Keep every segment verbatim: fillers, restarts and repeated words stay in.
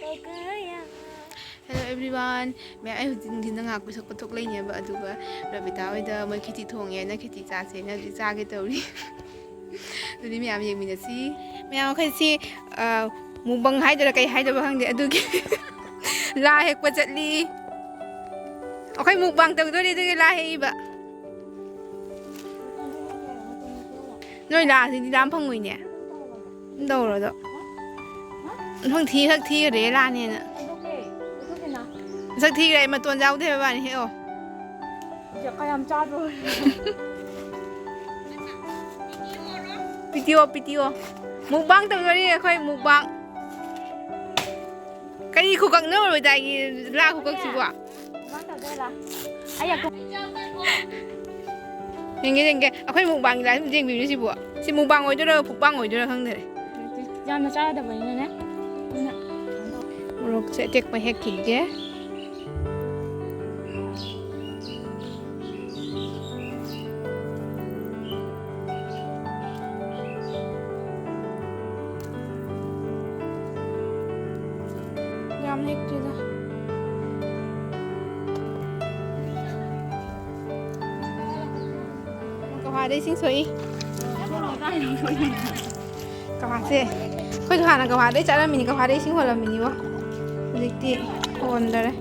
Hello everyone. ꯃꯌꯥꯝ, ꯑꯩ ꯍꯧꯖꯤꯛ ꯅꯨꯡꯊꯤꯟꯗ ꯉꯥꯏꯍꯥꯛ ꯀꯣꯏꯊꯣꯛ ꯀꯣꯏꯊꯣꯛ ꯂꯩꯅꯦꯕ, ꯑꯗꯨꯒ ꯔꯕꯤꯇꯥ ꯍꯣꯏꯗ ꯃꯣꯏ ꯈꯦꯆꯤ ꯊꯣꯡꯉꯦꯅ ꯈꯦꯆꯤ ꯆꯥꯁꯦꯅ ꯍꯧꯖꯤꯛ ꯆꯥꯒꯦ ꯇꯧꯔꯤ꯫ ꯑꯗꯨꯗꯤ ꯃꯌꯥꯝ ꯌꯦꯡꯃꯤꯟꯅꯁꯤ꯫ ꯃꯌꯥꯝ, ꯑꯩꯈꯣꯏꯁꯤ, ꯑ, ꯃꯨꯛꯕꯪ ꯍꯥꯏꯗꯣꯏꯔꯥ ꯀꯩ ꯍꯥꯏꯗꯣꯏꯕ ꯈꯪꯗꯦ, ꯑꯗꯨꯒꯤ ꯂꯥ ꯍꯦꯛꯄ ꯆꯠꯂꯤ꯫ ꯑꯩꯈꯣꯏ ꯃꯨꯛꯕꯥꯡ ꯇꯧꯗꯣꯔꯤ, ꯑꯗꯨꯒꯤ ꯂꯥ ꯍꯦꯛꯏꯕ꯫ ꯅꯣꯏ ꯂꯥꯁꯤꯗꯤ ꯂꯥꯝ ꯐꯪꯉꯣꯏꯅꯦ꯫ ꯑꯗꯨꯝ ꯇꯧꯔꯣ ꯑꯗꯣ꯫ ꯅꯪ ꯊꯤ ꯈꯛ ꯊꯤꯈ꯭ꯔꯦ ꯂꯥꯅꯦꯅ꯫ ꯁꯛ ꯊꯤꯈ꯭ꯔꯦ, ꯃꯇꯣꯟ ꯌꯥꯎꯗꯦ ꯍꯥꯏꯕ ꯋꯥꯅꯤ, ꯍꯦꯛꯑꯣ꯫ ꯀꯌꯥꯝ ꯆꯥꯗ꯭ꯔꯣ? ꯄꯤꯇꯤꯑꯣ, ꯄꯤꯇꯤꯑꯣ꯫ ꯃꯨꯛꯕꯥꯡ ꯇꯧꯗꯣꯔꯤ ꯑꯩꯈꯣꯏ, ꯃꯨꯛꯕꯥꯡ꯫ ꯀꯔꯤ ꯈꯨꯀꯛꯅꯣ ꯔꯣꯏꯗꯥꯏꯒꯤ ꯂꯥ ꯈꯨꯀꯛꯁꯤꯕꯣ? ꯃꯨꯛꯕꯥꯡ ꯇꯧꯗꯣꯏꯔꯥ? ꯑꯩ ꯌꯥꯝ ꯌꯦꯡꯒꯦ, ꯌꯦꯡꯒꯦ꯫ ꯑꯩꯈꯣꯏ ꯃꯨꯛꯕꯥꯡꯒꯤ ꯂꯥꯏ ꯌꯦꯡꯕꯤꯕꯅꯦ ꯁꯤꯕꯨ꯫ ꯁꯤ ꯃꯨꯛꯕꯥꯡ ꯑꯣꯏꯗꯣꯏꯔꯥ, ꯄꯨꯛꯕꯥꯡ ꯑꯣꯏꯗꯣꯏꯔꯥ ꯈꯪꯗꯔꯦ꯫ ꯌꯥꯝꯅ ꯆꯥꯗꯕꯅꯤꯅꯅꯦ꯫ ꯑꯗꯨꯅ ꯃꯣꯔꯣꯛꯁꯦ ꯑꯇꯦꯛꯄ ꯍꯦꯛꯈꯤꯒꯦ꯫ ꯌꯥꯝ ꯍꯦꯛꯇꯦꯗ꯫ ꯀꯍꯥꯗ ꯏꯁꯤꯡ ꯁꯣꯛꯏ꯫ ꯀꯍꯥꯁꯦ ꯑꯩꯈꯣꯏꯁꯨ ꯍꯥꯟꯅ ꯀꯍꯥꯗꯩ ꯆꯠꯂꯝꯃꯤꯅꯤ, ꯀꯍꯥꯗꯩ ꯏꯁꯤꯡ ꯍꯣꯜꯂꯝꯃꯤꯅꯤꯕꯣ꯫ ꯍꯧꯖꯤꯛꯇꯤ ꯍꯣꯟꯗꯔꯦ꯫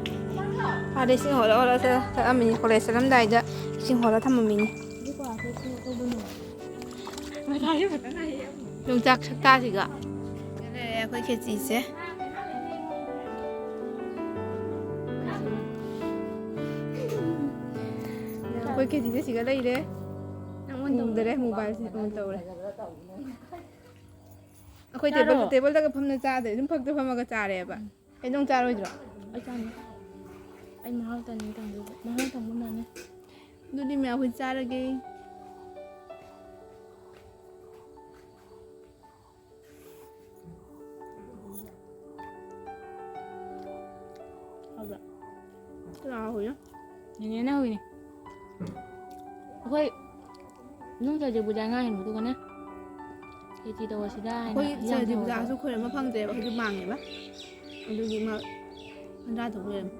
ꯀꯍꯥꯗꯩ ꯏꯁꯤꯡ ꯍꯣꯜꯂ ꯍꯣꯜꯂ ꯆꯠꯂꯝꯃꯤꯅꯤ, ꯀꯣꯂꯦꯖ ꯆꯠꯂꯝꯗꯥꯏꯗ ꯏꯁꯤꯡ ꯍꯣꯜꯂ ꯊꯝꯃꯝꯃꯤꯅꯤ꯫ ꯌꯣꯡꯆꯥꯛ ꯁꯛꯇꯥꯁꯤꯒ꯫ ꯂꯩꯔꯦ ꯑꯩꯈꯣꯏ ꯈꯦꯆꯤꯁꯦ꯫ ꯑꯩꯈꯣꯏ ꯈꯦꯆꯤꯁꯦ ꯁꯤꯒ ꯂꯩꯔꯦ꯫ ꯎꯗꯔꯦ, ꯃꯣꯕꯥꯏꯜꯁꯦ ꯑꯣꯟ ꯇꯧꯔꯦ꯫ ꯑꯩꯈꯣꯏ ꯇꯦꯕꯜ, ꯆꯥꯔꯣ꯫ ꯇꯦꯕꯜꯗꯒ ꯐꯝꯅ ꯆꯥꯗ꯭ꯔꯦ, ꯑꯗꯨꯝ ꯐꯛꯇ ꯐꯝꯃꯒ ꯆꯥꯔꯦꯕ꯫ ꯀꯩꯗꯧ ꯆꯥꯔꯣꯏꯗ꯭ꯔꯣ? ꯑꯩ ꯆꯥꯅꯤ꯫ ꯑꯩ ꯃꯍꯥꯎ ꯇꯪꯅꯤ ꯇꯪꯗꯣꯏꯕ꯫ ꯃꯍꯥꯎ ꯇꯪꯕ ꯃꯥꯟꯅꯩ꯫ ꯑꯗꯨꯗꯤ ꯃꯌꯥꯝ ꯍꯣꯏ ꯆꯥꯔꯒꯦ꯫ ꯍꯥꯎꯕ꯭ꯔꯥ? ꯀꯅꯥ ꯍꯧꯔꯤꯅꯣ? ꯅꯦꯅꯦꯅ ꯍꯧꯔꯤꯅꯦ꯫ ꯑꯩꯈꯣꯏ ꯏꯃꯨꯡ ꯆꯠꯁꯦ ꯄꯨꯖꯥ ꯉꯥ ꯍꯦꯟꯕꯗꯨꯒꯅꯦ꯫ ꯈꯦꯆꯤ ꯇꯧꯔꯁꯤꯗ ꯍꯥꯏꯅ ꯑꯩꯈꯣꯏ ꯏꯟꯖꯥꯡ ꯁꯔꯗꯤ ꯊꯣꯡꯕꯗꯣ꯫ ꯄꯨꯖꯥꯁꯨ ꯈꯣꯏꯔꯝꯕ ꯐꯪꯗ꯭ꯔꯦꯕ, ꯑꯩꯈꯣꯏꯁꯨ ꯃꯥꯡꯉꯦꯕ꯫ ꯑꯗꯨꯒꯤ ꯃꯥ ꯍꯟꯖꯥ ꯊꯣꯛ ꯂꯩꯔꯝꯃꯦ꯫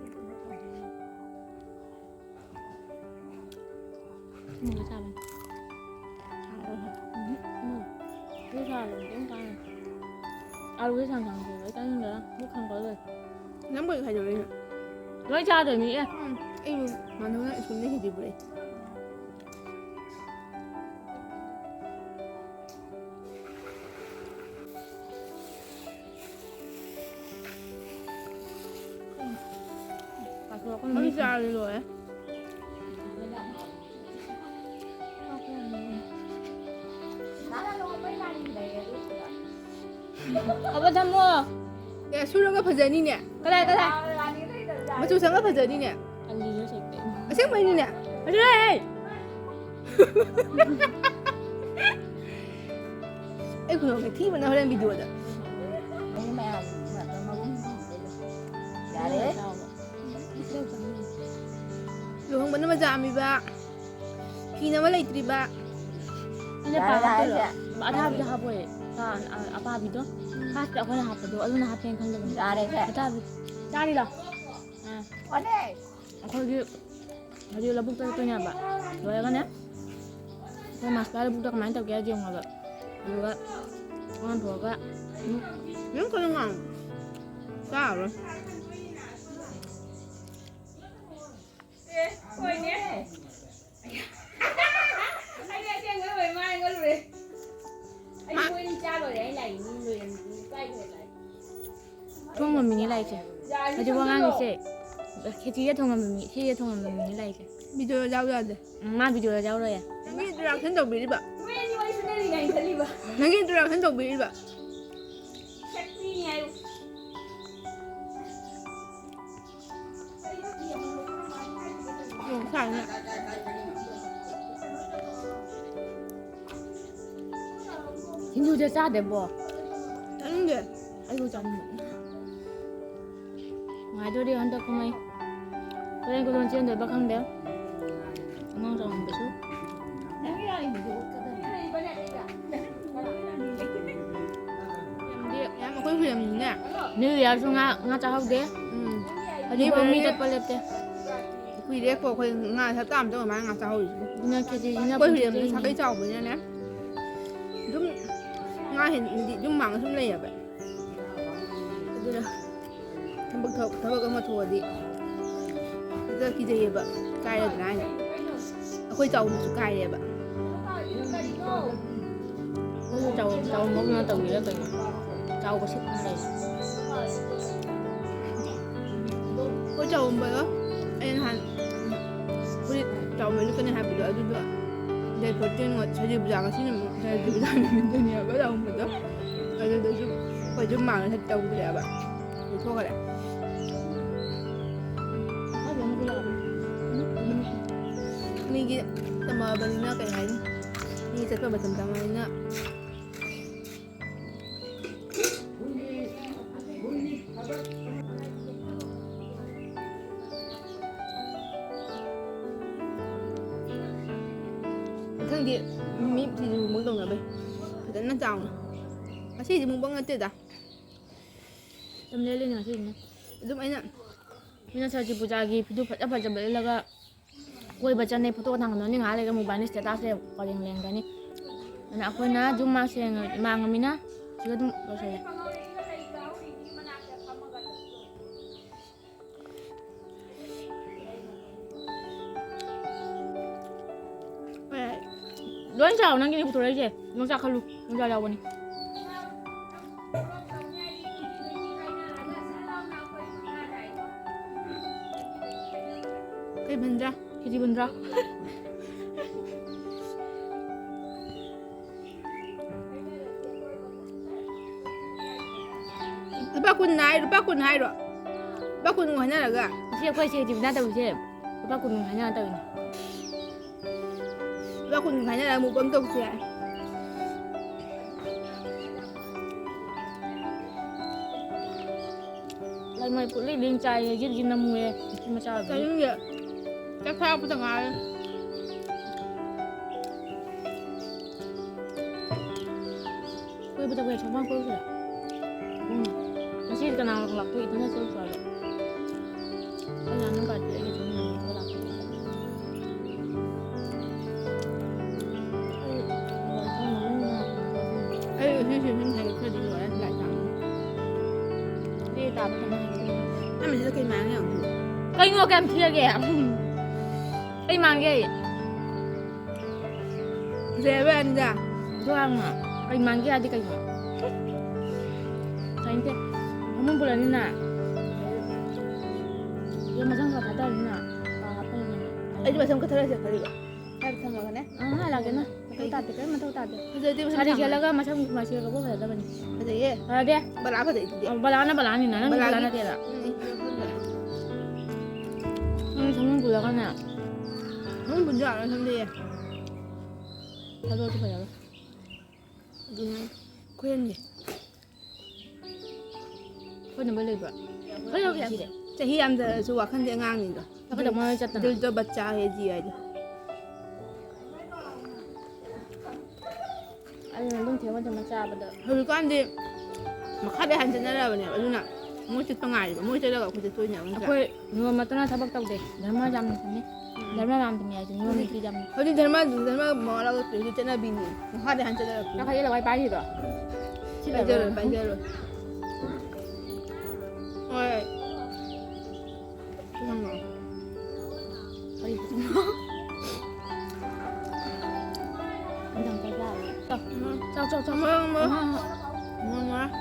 ꯃꯣꯔꯣꯛ ꯆꯥꯕꯅꯤ꯫ ꯎꯝ, ꯎꯝ꯫ ꯑꯗꯨ ꯆꯥꯕꯗꯤ ꯀꯩꯝ ꯀꯥꯟꯅꯗꯦ꯫ ꯑꯂꯨꯁꯦ ꯁꯥꯡ ꯁꯥꯡ ꯁꯣꯏꯔꯒ ꯆꯥꯅꯤꯡꯗ꯭ꯔꯥ? ꯄꯨꯛ ꯊꯟꯒꯠꯂꯦ꯫ ꯅꯪꯕꯨꯗꯤ ꯀꯩꯗꯧꯔꯤꯅꯣ? ꯂꯣꯏ ꯆꯥꯗꯣꯏꯅꯤ, ꯑꯦ꯫ ꯎꯝ, ꯑꯩꯕꯨ ꯃꯥꯟꯅꯕꯅ ꯁ꯭ꯀꯨꯜꯗ ꯈꯦꯆꯤ ꯄꯨꯔꯛꯏ꯫ ꯃꯩ ꯆꯥꯔꯗꯤ ꯂꯣꯏꯔꯦ꯫ ꯑꯕ ꯊꯝꯃꯣ꯫ ꯑꯦ, ꯁꯨꯔꯒ ꯐꯖꯅꯤꯅꯦ꯫ ꯀꯗꯥꯏ, ꯀꯗꯥꯏ? ꯃꯆꯨ ꯁꯪꯒ ꯐꯖꯅꯤꯅꯦ꯫ ꯑꯂꯤꯅ ꯁꯦꯠꯄ꯫ ꯑꯁꯦꯡꯕꯩꯅꯤꯅꯦ꯫ ꯑꯗꯨ ꯂꯩ꯫ ꯑꯩ ꯈꯨꯅꯣꯛꯁꯦ ꯊꯤꯕꯅ ꯍꯣꯔꯦꯟ ꯚꯤꯗꯤꯑꯣꯗ꯫ ꯃꯤ ꯃꯌꯥꯝ ꯃꯒꯨꯝ ꯌꯥꯔꯦ꯫ ꯂꯨꯍꯣꯡꯕꯅ ꯃꯆꯥ ꯑꯃꯤꯕ, ꯐꯤꯅꯕ ꯂꯩꯇ꯭ꯔꯤꯕ꯫ ꯑꯩꯅ ꯌꯥꯔꯦ, ꯄꯥꯕ ꯌꯥꯔꯦ, ꯇꯧꯔꯣ꯫ ꯌꯥꯔꯦ꯫ ꯑꯊꯥꯕꯤꯗꯣ ꯍꯥꯞꯄꯣꯏ꯫ ꯑꯥ, ꯑꯥ, ꯑꯄꯥꯕꯤꯗꯣ꯫ ꯎꯝ꯫ ꯐꯥꯔꯁꯇ ꯑꯩꯈꯣꯏꯅ ꯍꯥꯞꯄꯗꯣ, ꯑꯗꯨꯅ ꯍꯥꯞꯄꯦꯅ ꯈꯪꯗꯕꯅꯤ꯫ ꯌꯥꯔꯦꯁꯦ꯫ ꯑꯊꯥꯕꯤ꯫ ꯆꯥꯔꯤꯔꯣ? ꯑꯥ꯫ ꯑꯣꯅꯦ꯫ ꯑꯩꯈꯣꯏꯒꯤ ꯍꯧꯖꯤꯛ ꯂꯧꯕꯨꯛꯇ ꯆꯠꯇꯣꯏꯅꯦꯕ꯫ ꯂꯣꯏꯔꯒꯅꯦ, ꯑꯩꯈꯣꯏ ꯃꯥꯁꯀꯥ ꯂꯧꯕꯨꯛꯇ ꯀꯃꯥꯏꯅ ꯇꯧꯒꯦ ꯍꯥꯏꯗꯤ ꯌꯦꯡꯉꯣꯕ꯫ ꯑꯗꯨꯒ ꯑꯣꯟꯊꯣꯛꯑꯒ, ꯎꯝ꯫ ꯅꯪ ꯀꯩꯅꯣ ꯉꯥꯡ-, ꯆꯥꯔꯣꯏ꯫ ꯑꯦ, ꯍꯣꯏꯅꯦ꯫ ꯑꯩꯗꯤ ꯑꯁꯦꯡꯕ ꯑꯣꯏ ꯃꯥ ꯉꯜꯂꯨꯔꯦ꯫ ꯑꯩ ꯃꯣꯏ ꯑꯗꯨꯝ ꯆꯥ ꯂꯣꯏꯔꯦ, ꯑꯩ ꯂꯥꯛꯏ ꯃꯤ ꯂꯣꯏꯔꯝꯃꯤ, ꯀꯥꯏ ꯂꯣꯏꯔꯦ? ꯊꯣꯡꯕ ꯃꯤꯅꯤ ꯂꯥꯛꯏꯁꯦ꯫ ꯌꯥꯔꯦ, ꯍꯧꯖꯤꯛ ꯋꯥ ꯉꯥꯡꯉꯤꯁꯦ꯫ ꯈꯦꯆꯤꯗ ꯊꯣꯡꯉꯝꯕ ꯃꯤ, ꯈꯦꯆꯤꯗ ꯊꯣꯡꯉꯝꯕ ꯃꯤꯅꯤ ꯂꯥꯛꯏꯁꯦ꯫ ꯚꯤꯗꯤꯑꯣ ꯌꯥꯎ ꯌꯥꯗꯦ꯫ ꯎꯝ, ꯃꯥ ꯚꯤꯗꯤꯑꯣꯗ ꯌꯥꯎꯔꯣꯏꯌꯦ꯫ ꯅꯪꯒꯤ introduction ꯇꯧꯕꯤꯔꯤꯕ? ꯅꯣꯏ ꯑꯅꯤ ꯋꯥꯔꯤ ꯁꯥꯟꯅꯔꯤꯉꯩ ꯈꯜꯂꯤꯕ꯫ ꯅꯪꯒꯤ introduction ꯇꯧꯕꯤꯔꯤꯕ? ꯁꯛꯄꯤꯅꯤ ꯍꯥꯏꯌꯨ꯫ ꯌꯣꯡ ꯁꯥꯏꯅ꯫ ꯁꯤꯡꯖꯨꯁꯦ ꯆꯥꯗꯦꯕꯣ꯫ ꯆꯥꯅꯤꯡꯗꯦ꯫ ꯑꯩꯁꯨ ꯆꯥꯅꯤꯡꯉꯦ꯫ ꯅꯨꯡꯉꯥꯏꯗꯣꯔꯤ ꯍꯟꯗꯛ ꯀꯨꯝꯍꯩ꯫ ꯍꯣꯔꯦꯟ ꯀꯣꯗꯣꯟ ꯆꯦꯟꯗꯣꯏꯕ ꯈꯪꯗꯦ꯫ ꯑꯉꯥꯡ ꯆꯥꯎꯍꯟꯕꯁꯨ꯫ ꯅꯪꯒꯤ ꯂꯥꯛꯏꯕꯗꯨ ꯎꯠꯀꯗꯕꯅꯤ꯫ ꯑꯩꯈꯣꯏ ꯍꯨꯏꯔꯝꯅꯤꯅꯦ꯫ ꯅ꯭ꯌꯨ ꯌꯥꯔꯁꯨ ꯉꯥ, ꯉꯥ ꯆꯥꯍꯧꯗꯦ꯫ ꯎꯝ꯫ ꯍꯧꯖꯤꯛꯐꯥꯎ ꯃꯤ ꯆꯠꯄ ꯂꯦꯞꯇꯦ꯫ ꯀꯨꯏꯔꯦꯀꯣ ꯑꯩꯈꯣꯏ ꯉꯥ ꯍꯞꯇꯥ ꯑꯃꯇ ꯑꯣꯏꯔ ꯃꯥꯜꯂꯦ ꯉꯥ ꯆꯥꯍꯧꯔꯤꯁꯦ꯫ ꯑꯗꯨꯅ ꯈꯦꯆꯤꯁꯤꯅ ꯑꯩꯈꯣꯏ ꯍꯨꯏꯔꯝꯁꯦ ꯄꯨꯟꯁꯤꯒꯤ ꯁꯥꯒꯩ ꯆꯥꯎꯕꯅꯤꯅꯅꯦ꯫ ꯑꯗꯨꯝ ꯉꯥ ꯍꯦꯟ-, ꯌꯨꯝ ꯃꯥꯡꯗ ꯁꯨꯝ ꯂꯩꯌꯦꯕ꯫ ꯑꯗꯨꯅ ꯊꯕꯛ ꯊ-, ꯊꯕꯛ ꯑꯃ ꯊꯣꯛꯑꯗꯤ ꯍꯦꯛꯇ ꯀꯤꯖꯩꯌꯦꯕ, ꯀꯥꯏꯔꯗ꯭ꯔꯥ ꯍꯥꯏꯅ꯫ ꯑꯩꯈꯣꯏ ꯆꯥꯎꯕꯁꯨ ꯀꯥꯏꯔꯦꯕ꯫ ꯅꯪꯁꯨ ꯆꯥꯎ-, ꯆꯥꯎꯕ ꯃꯑꯣꯡꯗ ꯇꯧꯔꯤꯔꯥ ꯀꯩꯅꯣ? ꯆꯥꯎꯕ ꯁꯤꯠꯇꯅ ꯂꯩꯔꯤ꯫ ꯑꯩꯈꯣꯏ ꯆꯥꯎꯝꯕꯗꯣ ꯑꯩ ꯅꯍꯥꯟ ꯐꯨꯔꯤꯠ ꯆꯥꯎꯃꯟ ꯂꯤꯠꯀꯅꯤ ꯍꯥꯏꯕꯗꯣ ꯑꯗꯨꯗꯣ ꯗꯦꯠ ꯐꯣꯔꯇꯤꯟ ꯁꯖꯤ ꯄꯨꯖꯥ ꯉꯁꯤ ꯅꯨꯃꯤꯠ ꯁꯖꯤ ꯄꯨꯖꯥ ꯅꯨꯃꯤꯠꯇꯅꯦꯕ ꯆꯥꯎꯝꯕꯗꯣ꯫ ꯑꯗꯨꯗꯁꯨ ꯑꯩꯈꯣꯏꯁꯨ ꯃꯥꯡꯅ ꯇꯧꯗ꯭ꯔꯦꯕ꯫ ꯂꯤꯠꯊꯣꯛꯈ꯭ꯔꯦ꯫ ꯃꯤꯒꯤ ꯇꯝꯃꯛꯑꯕꯅꯤꯅ ꯀꯩ ꯍꯥꯏꯅꯤ? ꯃꯤ ꯆꯠꯄ ꯃꯇꯝ ꯇꯝꯃꯕꯅꯤꯅ꯫ ꯃꯊꯪꯗꯤ ꯃꯤ ꯁꯤꯡꯖꯨ ꯃꯨꯛ ꯇꯧꯅꯕꯩ ꯐꯖꯅ ꯆꯥꯎꯅ꯫ ꯉꯁꯤꯗꯤ ꯃꯨꯛꯕꯥꯡ ꯅꯠꯇꯦꯗ꯫ ꯇꯝꯅꯦꯜꯅꯤꯅ ꯉꯁꯤꯗꯤ꯫ ꯑꯗꯨꯝ ꯑꯩꯅ ꯃꯤꯅ ꯁꯔꯖꯤ ꯄꯨꯖꯥꯒꯤ ꯐꯤꯗꯨ ꯐꯖ ꯐꯖꯕ ꯏꯜꯂꯒ ꯀꯣꯏꯕ ꯆꯠꯅꯩ, ꯐꯣꯇꯣ ꯊꯥꯡꯒꯠꯅꯅꯤ꯫ ꯉꯥꯏꯍꯥꯛ ꯂꯩꯔꯒ ꯃꯣꯕꯥꯏꯜ ꯁ꯭ꯇꯦꯇꯁꯁꯦ ꯄꯔꯦꯡ ꯂꯦꯡꯒꯅꯤ꯫ ꯑꯗꯨꯅ ꯑꯩꯈꯣꯏꯅ ꯖꯨꯝ ꯃꯥꯡ ꯁꯦꯡꯉ-, ꯃꯥꯡꯉꯃꯤꯅ ꯁꯤꯗ ꯑꯗꯨꯝ ꯂꯣꯏꯁꯜꯂꯦ꯫ ꯂꯣꯏ ꯆꯥꯎ, ꯅꯪꯒꯤꯅꯦ ꯄꯨꯊꯣꯔꯛꯏꯁꯦ꯫ ꯌꯣꯡꯆꯥꯛ ꯈꯜꯂꯨ, ꯌꯣꯡꯆꯥꯛ ꯌꯥꯎꯕꯅꯤ꯫ ꯀꯩ ꯐꯟꯗ꯭ꯔꯥ? ꯀꯦꯖꯤ ꯐꯟꯗ꯭ꯔꯥ? ꯂꯨꯄꯥ ꯀꯨꯟ ꯍꯥꯏ-, ꯂꯨꯄꯥ ꯀꯨꯟ ꯍꯥꯏꯔꯣ? ꯂꯨꯄꯥ ꯀꯨꯟ ꯍꯥꯏꯅꯔꯒ꯫ ꯉꯁꯤ ꯑꯩꯈꯣꯏ ꯆꯦ ꯖꯤꯕꯤꯅꯥ ꯇꯧꯔꯤꯁꯦ ꯂꯨꯄꯥ ꯀꯨꯟ ꯍꯥꯏꯅꯔ ꯇꯧꯔꯤꯅꯦ꯫ ꯂꯨꯄꯥ ꯀꯨꯟ ꯍꯥꯏꯅꯔ ꯑꯃꯨꯛ ꯕꯪ ꯇꯧꯁꯦ ꯍꯥꯏ꯫ ꯂꯩꯃꯩ ꯄꯨꯛꯂꯤ ꯂꯤꯡ ꯆꯥꯏꯌꯦ, ꯌꯤꯠ ꯌꯤꯠ ꯅꯝꯃꯨꯌꯦ, ꯃꯆꯤꯟ ꯃꯆꯥ ꯑꯣꯏꯕꯒꯤ꯫ ꯆꯥꯅꯤꯡꯗꯦ꯫ ꯆꯥꯛ ꯊꯥꯔꯛꯄꯗ ꯉꯥꯏꯔꯦ꯫ ꯀꯣꯏꯕ ꯆꯠꯄ ꯌꯥꯏ, ꯁꯣꯝ ꯀꯣꯏꯔꯨꯁꯤꯔ? ꯀꯅꯥ ꯂꯥꯛꯇꯣꯏ? ꯏꯊꯟꯗ ꯆꯠꯂꯨꯁꯨ ꯍꯥꯏꯕ꯫ ꯑꯩ ꯅꯍꯥꯟ ꯅꯪ ꯀꯥꯔꯗꯤ ꯑꯩꯒ ꯆꯠꯃꯤꯟꯅꯅꯤ, ꯈꯔ ꯂꯥꯛꯇꯣꯏ꯫ ꯑꯩ ꯋꯥꯏ ꯁꯪꯅꯕ ꯉꯥꯏꯕꯅꯦ꯫ ꯑꯩ ꯁꯤ ꯁꯤ ꯁꯨꯝ ꯍꯥꯏꯒꯠꯈ꯭ꯔꯗꯤ ꯂꯣꯏꯔꯦ, ꯂꯥꯏ ꯇꯥꯕꯅꯤ꯫ ꯑꯩ ꯇꯥꯕ ꯀꯩꯅꯣ ꯍꯥꯏꯒꯠꯈ꯭ꯔꯗꯤ꯫ ꯅꯪ ꯃꯁꯤꯗ ꯀꯩ ꯃꯥꯡꯉꯦ ꯌꯦꯡꯉꯨ꯫ ꯀꯩꯅꯣ ꯀꯌꯥꯝ ꯊꯤꯔꯒꯦ? ꯀꯩ ꯃꯥꯡꯒꯦ? ꯐꯖꯩ ꯍꯥꯏꯕ ꯌꯥꯅꯤꯗ꯫ ꯑꯗꯨ ꯍꯥꯏꯔꯒ ꯀꯩ ꯃꯥꯡꯒꯦ ꯍꯥꯏꯗꯤ ꯀꯩꯅꯣ? ꯇꯥꯅꯤꯡꯗꯦ꯫ ꯐꯃꯨꯡ ꯄꯨꯔꯅꯤꯅ꯫ ꯑꯗꯨ ꯃꯊꯪ ꯊꯥ ꯊꯥꯗꯔꯅꯤꯅ꯫ ꯀꯥ ꯍꯥꯞꯄꯅꯤꯅ꯫ ꯑꯩꯗꯤ ꯃꯊꯪ ꯀꯊꯔꯁꯦ ꯈꯜꯂꯤꯕ꯫ ꯍꯥꯏꯕ ꯊꯝꯃꯒꯅꯦ꯫ ꯑꯥ, ꯂꯥꯛꯀꯦ ꯅꯪ꯫ ꯃꯊꯧ ꯇꯥꯗꯦ, ꯀꯔꯤꯝ ꯃꯊꯧ ꯇꯥꯗꯦ꯫ ꯐꯖꯗꯦ, ꯐꯖꯗꯦ꯫ ꯁꯥꯔꯤ ꯁꯦꯠꯂꯒ ꯃꯁꯝ ꯃꯁꯤꯒ ꯀꯕꯣꯛ ꯐꯖꯗꯕꯅꯤ꯫ ꯐꯖꯩꯌꯦ꯫ ꯐꯖꯗꯦ꯫ ꯕꯂꯥ ꯐꯖꯩꯗꯨꯗꯤ꯫ ꯑ, ꯕꯂꯥꯅ ꯕꯂꯥꯅꯤꯅ, ꯅꯪ ꯕꯂꯥ ꯕꯂꯥꯒꯤ ꯅꯠꯇꯦꯗ꯫ ꯎꯝ꯫ ꯅꯪ ꯁꯃꯨ ꯄꯨꯜꯂꯒꯅꯦ꯫ ꯁꯃꯨ ꯄꯨꯟꯁꯨ ꯌꯥꯔꯣꯏ, ꯁꯝꯗꯦ꯫ ꯊꯥꯗꯣꯛꯑꯁꯨ ꯐꯖꯔꯣꯏ꯫ ꯑꯗꯨꯅꯦ꯫ ꯈꯨꯍꯦꯟꯗꯤ꯫ ꯑꯩꯈꯣꯏꯅꯕ ꯂꯩꯕ꯭ꯔꯣ? ꯑꯩꯈꯣꯏ ꯂꯧꯒꯦ ꯍꯥꯏꯁꯤꯗꯤ꯫ ꯆꯍꯤ ꯌꯥꯝꯖꯔꯁꯨ ꯋꯥꯈꯜꯗꯤ ꯑꯉꯥꯡꯅꯤꯗꯣ꯫ ꯑꯩꯈꯣꯏꯗ ꯃꯣꯏ ꯆꯠꯇꯅ꯫ ꯗꯤꯜ ꯇꯣ ꯕꯆꯥ ꯍꯦ ꯖꯤ ꯍꯥꯏꯗꯣ꯫ ꯑꯗꯨꯅ ꯑꯗꯨꯝ ꯊꯦꯡꯅ ꯊꯦꯡꯅ ꯆꯥꯕꯗ꯫ ꯍꯧꯖꯤꯛꯀꯥꯟꯗꯤ ꯃꯈꯥꯗ ꯍꯟꯖꯟꯅꯔꯕꯅꯦꯕ, ꯑꯗꯨꯅ ꯃꯣꯏ ꯆꯠꯄ ꯉꯥꯏꯔꯤꯕ꯫ ꯃꯣꯏ ꯆꯠꯂꯒ ꯑꯩꯈꯣꯏ ꯆꯠꯇꯣꯏꯅꯦꯕ, ꯅꯠꯇ꯭ꯔꯥ? ꯑꯩꯈꯣꯏ ꯅꯣꯡꯃꯇꯅ ꯊꯕꯛ ꯇꯧꯗꯦ꯫ ꯙꯔꯃ ꯌꯥꯝꯅ ꯆꯨꯝꯃꯤ꯫ ꯎꯝ꯫ ꯙꯔꯃ ꯌꯥꯝ ꯆꯨꯝꯃꯤ ꯍꯥꯏꯁꯦ, ꯅꯤꯌꯣꯝ ꯅꯤꯇꯤ ꯌꯥꯝꯅ꯫ ꯍꯧꯖꯤꯛ ꯙꯔꯃ, ꯙꯔꯃ ꯃꯋꯥ ꯂꯧꯔꯛꯇ꯭ꯔꯦ, ꯍꯧꯖꯤꯛ ꯆꯠꯅꯕꯤꯅꯤ꯫ ꯃꯈꯥꯗ ꯍꯟꯖꯟꯅꯔꯛꯄꯅꯤ꯫ ꯀꯥꯈꯠꯂꯦ ꯂꯋꯥꯏ ꯄꯥꯏꯔꯤꯗꯣ꯫ ꯄꯥꯏꯖꯔꯣꯏ, ꯄꯥꯏꯖꯔꯣꯏ꯫ ꯍꯣꯏ꯫ ꯀꯔꯤ? ꯏꯟꯖꯥꯡ ꯆꯥ ꯆꯥꯔꯦ꯫ ꯆꯥꯎ꯫ ꯎꯝ꯫ ꯆꯥꯎ, ꯆꯥꯎ, ꯆꯥꯎ꯫ ꯃꯣꯔꯣꯛ, ꯃꯣꯔꯣꯛ꯫ ꯎꯝ꯫ ꯃꯣꯔꯣꯛ, ꯃꯣꯔꯣꯛ꯫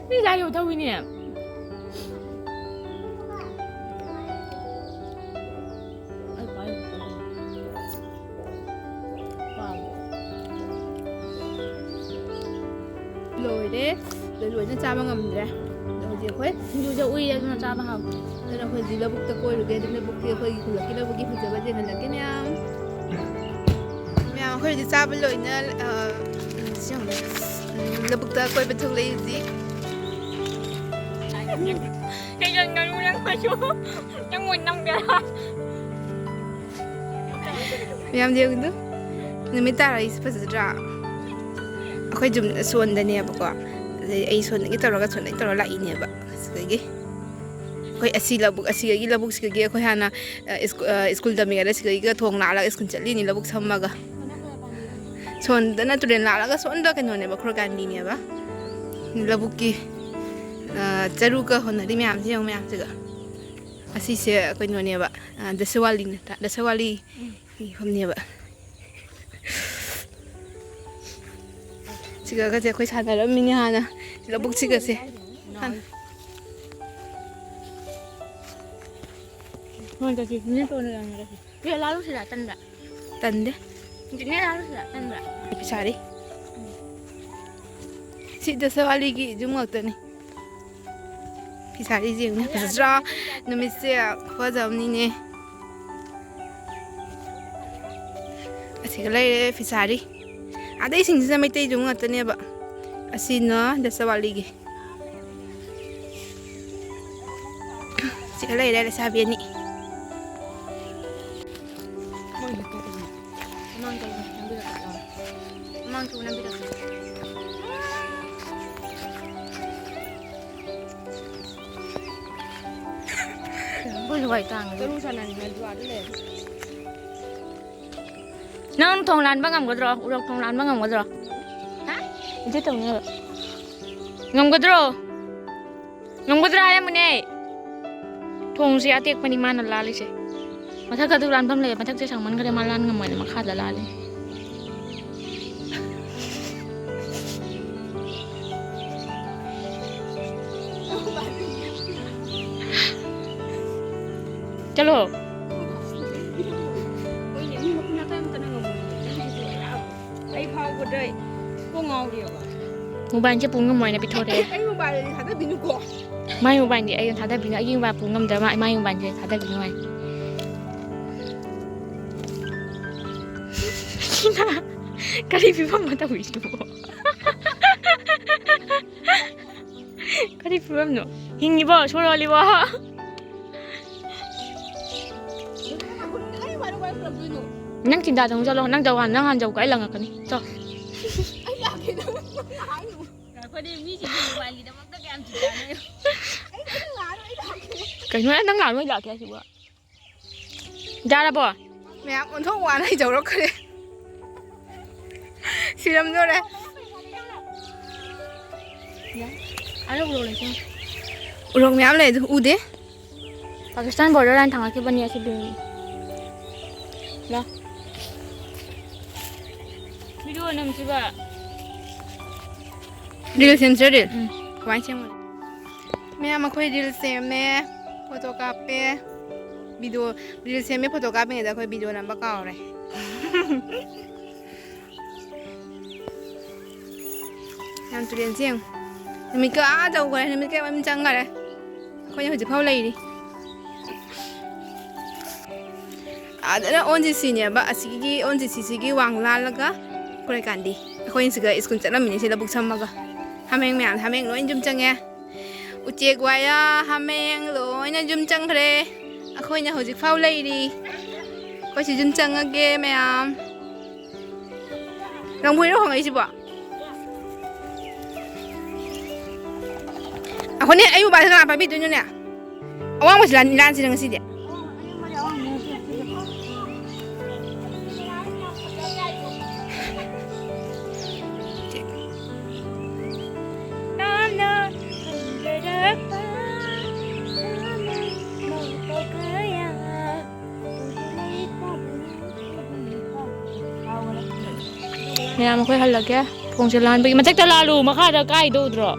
ꯃꯤ ꯆꯥ ꯌꯧ ꯊꯧꯋꯤꯅꯦ꯫ ꯑꯩ ꯄꯥꯏ꯫ ꯂꯣꯏꯔꯦ꯫ ꯑꯗꯣ ꯂꯣꯏꯅ ꯆꯥꯕ ꯉꯝꯗ꯭ꯔꯦ꯫ ꯑꯗꯣ ꯍꯧꯖꯤꯛ ꯑꯩꯈꯣꯏ ꯁꯤꯡꯖꯨꯁꯦ ꯎꯏ ꯑꯗꯨꯅ ꯆꯥꯕ ꯍꯥꯎꯇꯦ꯫ ꯑꯗꯨꯅ ꯑꯩꯈꯣꯏ ꯍꯧꯖꯤꯛ ꯂꯧꯕꯨꯛꯇ ꯀꯣꯏꯔꯨꯒꯦ꯫ ꯑꯗꯨꯝ ꯂꯧꯕꯨꯛꯀꯤ ꯑꯩꯈꯣꯏꯒꯤ ꯈꯨꯜꯂꯛꯀꯤ ꯂꯧꯕꯨꯛꯀꯤ ꯐꯖꯕ ꯌꯦꯡꯍꯜꯂꯛꯀꯦ ꯃꯌꯥꯝ꯫ ꯃꯌꯥꯝ ꯑꯩꯈꯣꯏ ꯍꯧꯖꯤꯛ ꯆꯥꯕ ꯂꯣꯏꯅ, ꯑ, ꯎꯝ, ꯁꯤ ꯌꯦꯡꯉꯨꯅꯦ꯫ ꯎꯝ, ꯂꯧꯕꯨꯛꯇ ꯀꯣꯏꯕ ꯊꯣꯛꯂꯛꯏ ꯍꯧꯖꯤꯛ꯫ ꯀꯩꯒꯟꯒꯅꯨ ꯅꯪ ꯀꯩꯁꯨ ꯅꯪ ꯑꯣꯏꯅ ꯅꯝꯒꯦꯔꯥ? ꯃꯌꯥꯝ ꯌꯦꯡꯉꯨꯗꯨ꯫ ꯅꯨꯃꯤꯠ ꯇꯥꯔꯛꯏꯁꯦ ꯐꯖꯗ꯭ꯔꯥ? ꯑꯩꯈꯣꯏ ꯌꯨꯝ ꯁꯣꯟꯗꯅꯦꯕꯀꯣ꯫ ꯑꯗꯩ ꯑꯩ ꯁꯣꯟꯗꯒꯤ ꯇꯧꯔꯒ ꯁꯣꯟꯗꯒꯤ ꯇꯧꯔꯒ ꯂꯥꯛꯏꯅꯦꯕ꯫ ꯁꯤꯗꯒꯤ ꯑꯩꯈꯣꯏ ꯑꯁꯤ ꯂꯧꯕꯨꯛ, ꯑꯁꯤꯗꯒꯤ ꯂꯧꯕꯨꯛꯁꯤꯗꯒꯤ ꯑꯩꯈꯣꯏ ꯍꯥꯟꯅ, ꯑ, ꯁ꯭ꯀꯨ-, ꯑ, ꯁ꯭ꯀꯨꯜ ꯇꯝꯃꯤꯉꯩꯗ ꯁꯤꯗꯒꯤꯒ ꯊꯣꯡ ꯂꯥꯜꯂꯒ ꯁ꯭ꯀꯨꯜ ꯆꯠꯂꯤꯅꯤ ꯂꯧꯕꯨꯛ ꯁꯝꯃꯒ꯫ ꯁꯣꯟꯗꯅ ꯇꯨꯔꯦꯜ ꯂꯥꯜꯂꯒ ꯁꯣꯟꯗ ꯀꯩꯅꯣꯅꯦꯕ, ꯈꯣꯔꯒꯥꯟꯗꯤꯅꯦꯕ꯫ ꯂꯧꯕꯨꯛꯀꯤ, ꯑ, ꯆꯔꯨꯒ ꯍꯣꯠꯅꯔꯤ ꯃꯌꯥꯝꯁꯦ ꯌꯦꯡꯉꯨ ꯃꯌꯥꯝꯁꯤꯒ꯫ ꯑꯁꯤꯁꯦ ꯀꯩꯅꯣꯅꯦꯕ, ꯑ, ꯗꯁꯋꯥꯂꯤ ꯅꯠꯇ꯭ꯔꯥ? ꯗꯁꯋꯥꯂꯤ ꯃꯐꯝꯅꯦꯕ꯫ ꯁꯤꯒꯒꯁꯦ ꯑꯩꯈꯣꯏ ꯁꯥꯟꯅꯔꯝꯃꯤꯅꯦ ꯍꯥꯟꯅ꯫ ꯂꯧꯕꯨꯛꯁꯤꯒꯁꯦ꯫ ꯍꯥꯟꯅ꯫ ꯍꯣꯏ, ꯆꯠꯁꯤ꯫ ꯅꯦ, ꯇꯣꯟꯅ ꯌꯥꯝꯅ ꯆꯠꯁꯤ꯫ ꯄꯦ, ꯂꯥꯜꯂꯨꯁꯤꯔꯥ, ꯇꯟꯕ꯭ꯔꯥ? ꯇꯟꯗꯦ꯫ ꯅꯦ, ꯂꯥꯜꯂꯨꯁꯤꯔꯥ, ꯇꯟꯕ꯭ꯔꯥ? ꯐꯤꯁꯥꯔꯤ꯫ ꯁꯤ ꯗꯁꯋꯥꯂꯤꯒꯤ ꯌꯨꯝ ꯉꯥꯛꯇꯅꯤ꯫ ꯐꯤꯁꯥꯔꯤꯁꯦ ꯌꯦꯡꯉꯨꯅꯦ, ꯐꯖꯗ꯭ꯔꯥ? ꯅꯨꯃꯤꯠꯁꯦ ꯈꯨꯐꯖ ꯑꯃꯅꯤꯅꯦ꯫ ꯑꯁꯤꯒ ꯂꯩꯔꯦ ꯐꯤꯁꯥꯔꯤ꯫ ꯑꯗꯩ ꯏꯁꯤꯡꯁꯤꯅ ꯃꯩꯇꯩ ꯌꯨꯝ ꯉꯥꯛꯇꯅꯦꯕ꯫ ꯑꯁꯤꯅ ꯗꯁꯋꯥꯂꯤꯒꯤ꯫ ꯁꯤꯒ ꯂꯩꯔꯦ ꯂꯩꯁꯥꯕꯤ ꯑꯅꯤ꯫ ꯃꯃꯥꯡ ꯀꯩꯅꯣ ꯅꯝꯕꯤꯔꯛꯀꯦ꯫ ꯃꯃꯥꯡ ꯀꯩꯅꯣ ꯅꯝꯕꯤꯔꯛꯀꯦ꯫ ꯃꯣꯏ ꯂꯋꯥꯏ ꯇꯥꯡꯉꯦ꯫ ꯆꯔꯨ ꯁꯥꯟꯅꯅꯤꯡꯉꯥꯏ ꯖꯨꯋꯥꯗ ꯂꯩꯔꯦ꯫ ꯅꯪ ꯊꯣꯡ ꯂꯥꯟꯕ ꯉꯝꯒꯗ꯭ꯔꯣ? ꯎꯔꯣꯛ ꯊꯣꯡ ꯂꯥꯟꯕ ꯉꯝꯒꯗ꯭ꯔꯣ? ꯍꯥ? ꯏꯆꯦ ꯇꯧꯅꯤ ꯍꯥꯏꯕ꯫ ꯉꯝꯒꯗ꯭ꯔꯣ? ꯉꯝꯒꯗ꯭ꯔꯥ ꯍꯥꯏꯔꯝꯃꯨꯅꯦ꯫ ꯊꯣꯡꯁꯦ ꯑꯇꯦꯛꯄꯅꯤ ꯃꯥꯅ ꯂꯥꯜꯂꯤꯁꯦ꯫ ꯃꯊꯛ ꯑꯗꯨ ꯂꯥꯟꯐꯝ ꯂꯩ, ꯃꯊꯛꯁꯦ ꯁꯥꯡꯃꯟꯈ꯭ꯔꯦ, ꯃꯥ ꯂꯥꯟ ꯉꯝꯃꯣꯏꯅ ꯃꯈꯥꯗ ꯂꯥꯜꯂꯤ꯫ ꯆꯠꯂꯣ꯫ ꯑꯩ ꯐꯥꯎꯕꯗ ꯀꯣꯛ ꯉꯥꯎꯔꯤꯑꯕ꯫ ꯃꯣꯕꯥꯏꯜꯁꯦ ꯄꯨ ꯉꯝꯃꯣꯏꯅ ꯄꯤꯊꯣꯔꯛꯑꯦ꯫ ꯑꯩ ꯃꯣꯕꯥꯏꯜꯗꯤ ꯊꯥꯗꯕꯤꯅꯨꯀꯣ꯫ ꯃꯥꯏ ꯃꯣꯕꯥꯏꯜꯗꯤ ꯑꯩꯅ ꯊꯥꯗꯕꯤꯅꯨ, ꯑꯩꯒꯤ ꯃꯣꯕꯥꯏꯜ ꯄꯨ ꯉꯝꯗꯕ ꯃꯥ, ꯃꯥꯏ ꯃꯣꯕꯥꯏꯜꯁꯦ ꯊꯥꯗꯕꯤꯅꯨ ꯍꯥꯏ꯫ ꯀꯔꯤ ꯐꯤꯕꯝꯅꯣ ꯇꯧꯔꯤꯁꯤꯕꯣ? ꯀꯔꯤ ꯐꯤꯕꯝꯅꯣ? ꯍꯤꯡꯉꯤꯕꯣ? ꯁꯣꯔ ꯍꯣꯜꯂꯤꯕꯣ? ꯅꯪ ꯆꯤꯟꯗꯥꯗ ꯑꯃꯨꯛ ꯆꯠꯂꯣ꯫ ꯅꯪ ꯖꯧ ꯍꯥꯟꯅ, ꯅꯪ ꯍꯥꯟꯅ ꯖꯧꯀꯣ, ꯑꯩ ꯂꯪꯉꯛꯀꯅꯤ꯫ ꯆꯣ꯫ ꯑꯩ ꯂꯥꯛꯀꯦ, ꯅꯪ ꯍꯥꯏꯅꯨ꯫ ꯉꯥꯏꯈꯣꯅꯦ, ꯃꯤꯁꯤꯡꯁꯦ ꯃꯣꯕꯥꯏꯜꯒꯤꯗꯃꯛꯇ ꯀꯌꯥꯝ ꯆꯤꯟꯗꯥꯅꯣ ꯌꯦꯡꯉꯨ꯫ ꯑꯩ, ꯑꯩ ꯂꯥꯛꯑꯔꯣꯏ, ꯑꯩ ꯂꯥꯛꯀꯦ꯫ ꯀꯩꯅꯣ, ꯅꯪ ꯂꯥꯛꯑꯔꯣꯏ, ꯑꯩ ꯂꯥꯛꯀꯦ ꯍꯥꯏꯁꯤꯕꯣ? ꯌꯥꯔꯕꯣ? ꯃꯌꯥꯝ ꯑꯣꯟꯊꯣꯛ ꯋꯥꯅ ꯍꯩꯖꯧꯔꯛꯈ꯭ꯔꯦ꯫ ꯁꯤꯔꯝꯗꯣꯔꯦ꯫ ꯑꯗꯣ ꯎꯔꯣꯛ ꯂꯩꯇꯦ꯫ ꯎꯔꯣꯛ ꯃꯌꯥꯝ ꯂꯩ ꯑꯗꯨ ꯎꯗꯦ꯫ ꯄꯥꯀꯤꯁꯇꯥꯟ border line ꯊꯥꯡꯒꯠꯈꯤꯕꯅꯤ ꯑꯁꯤ ꯕꯤꯜ꯫ ꯂꯥ꯫ Video ꯅꯝꯁꯤꯕ꯫ Reel ꯁꯦꯝꯁꯤꯔ, reel? ꯎꯝ꯫ ꯀꯃꯥꯏꯅ ꯁꯦꯝꯒꯅꯤ? ꯃꯌꯥꯝ, ꯑꯩꯈꯣꯏ reel ꯁꯦꯝꯃꯦ, photo ꯀꯥꯞꯄꯦ, video, reel ꯁꯦꯝꯃꯦ, photo ꯀꯥꯞꯄꯤꯉꯩꯗ ꯑꯩꯈꯣꯏ video ꯅꯝꯕ ꯀꯥꯎꯔꯦ꯫ ꯌꯥꯝ ꯇꯨꯔꯦꯟꯁꯦ ꯌꯦꯡꯉꯨ꯫ ꯅꯨꯃꯤꯠꯀ ꯑꯥ ꯇꯧꯈꯔꯦ, ꯅꯨꯃꯤꯠꯀ ꯑꯗꯨꯝ ꯆꯪꯈꯔꯦ꯫ ꯑꯩꯈꯣꯏꯅ ꯍꯧꯖꯤꯛ ꯐꯥꯎ ꯂꯩꯔꯤ꯫ ꯑꯗꯨꯅ ꯑꯣꯟ ꯖꯤ ꯁꯤꯅꯦꯕ, ꯑꯁꯤꯒꯤ ꯑꯣꯟ ꯖꯤ ꯁꯤꯁꯤꯒꯤ ꯋꯥꯡ ꯂꯥꯜꯂꯒ ꯀꯨꯔꯩꯀꯥꯟꯗꯤ꯫ ꯑꯩꯈꯣꯏꯅ ꯁꯤꯒ ꯁ꯭ꯀꯨꯜ ꯆꯠꯂꯝꯃꯤꯅꯦ, ꯁꯤ ꯂꯧꯕꯨꯛ ꯁꯝꯃꯒ꯫ ꯍꯥꯃꯦꯡ ꯃꯌꯥꯝ, ꯍꯥꯃꯦꯡ ꯂꯣꯏ ꯌꯨꯝ ꯆꯪꯉꯦ꯫ ꯎꯆꯦꯛ ꯋꯥꯌꯥ, ꯍꯥꯃꯦꯡ ꯂꯣꯏꯅ ꯌꯨꯝ ꯆꯪꯈ꯭ꯔꯦ꯫ ꯑꯩꯈꯣꯏꯅ ꯍꯧꯖꯤꯛ ꯐꯥꯎ ꯂꯩꯔꯤ꯫ ꯑꯩꯈꯣꯏꯁꯨ ꯌꯨꯝ ꯆꯪꯉꯒꯦ ꯃꯌꯥꯝ꯫ ꯂꯝꯍꯨꯏꯔꯣ ꯈꯣꯡꯉꯛꯏꯁꯤꯕꯣ? ꯑꯩꯈꯣꯏꯅꯦ, ꯑꯩ ꯃꯣꯕꯥꯏꯜꯁꯦ ꯀꯅꯥ ꯄꯥꯏꯕꯤꯗꯣꯏꯅꯣꯅꯦ? ꯑꯋꯥꯡꯕꯁꯤ ꯂꯥꯟ-, ꯂꯥꯟꯁꯤꯔ ꯉꯁꯤꯗꯤ? ꯃꯌꯥꯝ, ꯑꯩꯈꯣꯏ ꯍꯜꯂꯒꯦ꯫ ꯊꯣꯡꯁꯦ ꯂꯥꯟꯕꯒꯤ꯫ ꯃꯊꯛꯇ ꯂꯥꯜꯂꯨ, ꯃꯈꯥꯗ ꯀꯥꯏꯗꯣ ꯎꯗ꯭ꯔꯣ?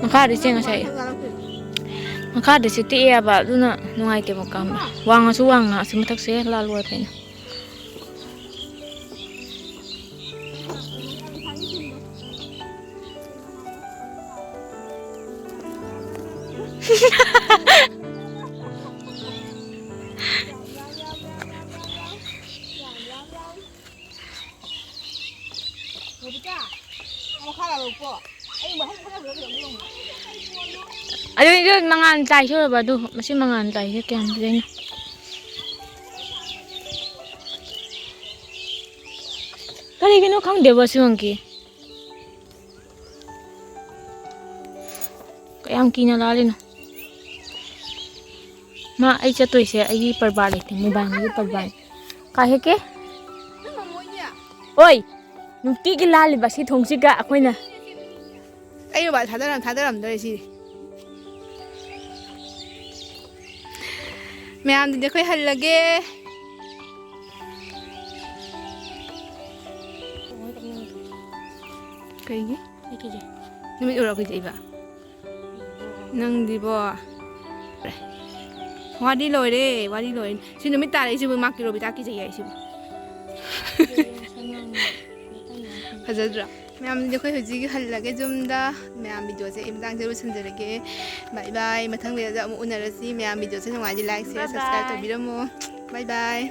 ꯃꯈꯥꯗ ꯏꯆꯦ ꯉꯁꯥꯏ꯫ ꯃꯈꯥꯗꯁꯨ ꯇꯦꯛꯑꯦꯕ, ꯑꯗꯨꯅ ꯅꯨꯡꯉꯥꯏꯇꯦꯕ ꯀꯥꯝꯕ꯫ ꯋꯥꯡꯉꯁꯨ ꯋꯥꯡꯅ ꯑꯁꯤ ꯃꯊꯛꯁꯦ ꯂꯥꯜꯂꯨ ꯍꯥꯏꯕ ꯑꯩꯅ꯫ ꯔꯣꯕꯤꯇꯥ, ꯃꯈꯥ ꯂꯥꯜꯂꯛꯎꯀꯣ꯫ ꯑꯗꯨ ꯃꯉꯥꯜ ꯇꯥꯏ ꯁꯣꯏꯔꯕ ꯑꯗꯨ ꯃꯁꯤ ꯃꯉꯥꯜ ꯇꯥꯏꯁꯦ ꯀꯌꯥꯝ ꯐꯖꯩꯅꯣ꯫ ꯀꯔꯤꯒꯤꯅꯣ ꯈꯪꯗꯦꯕ ꯁꯤ ꯃꯪꯀꯤ꯫ ꯀꯌꯥꯝ ꯀꯤꯅ ꯂꯥꯜꯂꯤꯅꯣ꯫ ꯃꯥ ꯑꯩ ꯆꯠꯇꯣꯏꯁꯦ ꯑꯩꯒꯤ ꯄꯔꯕꯥ ꯂꯩꯇꯦ, ꯃꯣꯕꯥꯏꯜꯒꯤ ꯄꯔꯕꯥ꯫ ꯀꯥꯏ ꯍꯦꯛꯀꯦ? ꯑꯣꯏ! ꯅꯨꯡꯇꯤꯒꯤ ꯂꯥꯜꯂꯤꯕ ꯁꯤ ꯊꯣꯡꯁꯤꯒ ꯑꯩꯈꯣꯏꯅ꯫ ꯑꯩ ꯃꯣꯕꯥꯏꯜ ꯊꯥꯗꯔꯝ-, ꯊꯥꯗꯔꯝꯗꯣꯔꯦ ꯁꯤ꯫ ꯃꯌꯥꯝꯗꯨꯗꯤ ꯑꯩꯈꯣꯏ ꯍꯜꯂꯒꯦ꯫ ꯀꯩꯒꯤ? ꯅꯨꯃꯤꯠ ꯎꯔꯛꯈꯤꯗꯦ ꯏꯕ꯫ ꯅꯪꯗꯤꯕꯣ꯫ ꯋꯥꯗꯤ ꯂꯣꯏꯔꯦ, ꯋꯥꯗꯤ ꯂꯣꯏꯔꯦ꯫ ꯁꯤ ꯅꯨꯃꯤꯠ ꯇꯥꯔꯛꯏꯁꯤꯕꯨ ꯃꯥ ꯀꯤꯔꯣꯕꯤꯇꯥ ꯀꯤꯖꯩ ꯍꯥꯏꯁꯤꯕꯨ꯫ ꯐꯖꯗ꯭ꯔꯣ? ꯃꯌꯥꯝꯗꯤ ꯑꯩꯈꯣꯏ ꯍꯧꯖꯤꯛ ꯍꯜꯂꯒꯦ ꯌꯨꯝꯗ꯫ ꯃꯌꯥꯝ ꯚꯤꯗꯤꯑꯣꯁꯦ ꯑꯩ ꯃꯇꯥꯡꯁꯤꯗ ꯂꯣꯏꯁꯤꯟꯖꯔꯒꯦ꯫ ꯕꯥꯏ ꯕꯥꯏ꯫ ꯃꯊꯪ ꯚꯤꯗꯤꯑꯣꯗ ꯑꯃꯨꯛ ꯎꯅꯔꯁꯤ꯫ ꯃꯌꯥꯝ ꯚꯤꯗꯤꯑꯣꯁꯦ ꯅꯨꯡꯉꯥꯏꯔꯗꯤ ꯂꯥꯏꯛ, ꯁꯤꯌꯔ, ꯕꯥꯏ ꯁꯕꯁꯀ꯭ꯔꯥꯏꯕ ꯕꯥꯏ꯫ ꯇꯧꯕꯤꯔꯝꯃꯣ꯫ ꯕꯥꯏ ꯕꯥꯏ꯫